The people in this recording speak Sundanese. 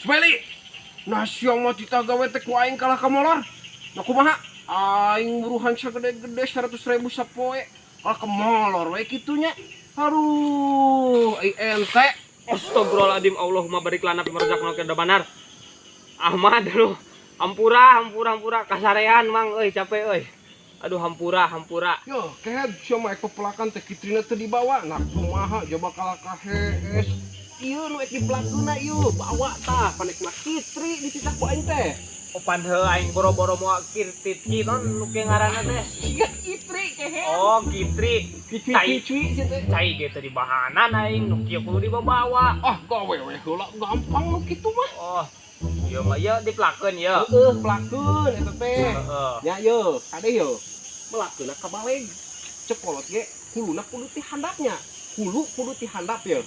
Smiley. Nah, sia mah titah gawe teh ku aing kalah ka molor. Nah, kumaha? Aing buruhan sagede-gede 100 ribu sapoe. Kalah ka molor we kitu nya. Aduh, ai ente. Astagfirullahaladzim, Allahumma barik lana fima razaqna kada banar. Ahmad, aduh. Hampura, hampura, hampura, kasarean, Mang, euy, capek euy. Aduh, hampura, hampura. Yo, kehed sia mah ek pepelakan teh kitrina teu dibawa. Nah, kumaha coba kalah ka hees. Ieu nu ek dipelakeunna ieu, bawa tah, panek mah kitri dititah ku aing teh. Opan heuh aing boro-boro moal kirtit ki non nu ke ngaranna teh. Siga kitri kehed. Oh, kitri. Kicui Cai. Kicui sia teh. Cai ge teu dibahanan aing nu kieu kudu dibawa. Ah, gawe we heula gampang nu kitu mah. Oh. Ieu mah ieu dipelakeun ieu. Heeh, pelakeun eta teh. Heeh. Nya ye, kade ye. Melakeunna ka baleg. Cek kolot ge huluna kudu ti handapnya. Hulu kudu ti handap ye.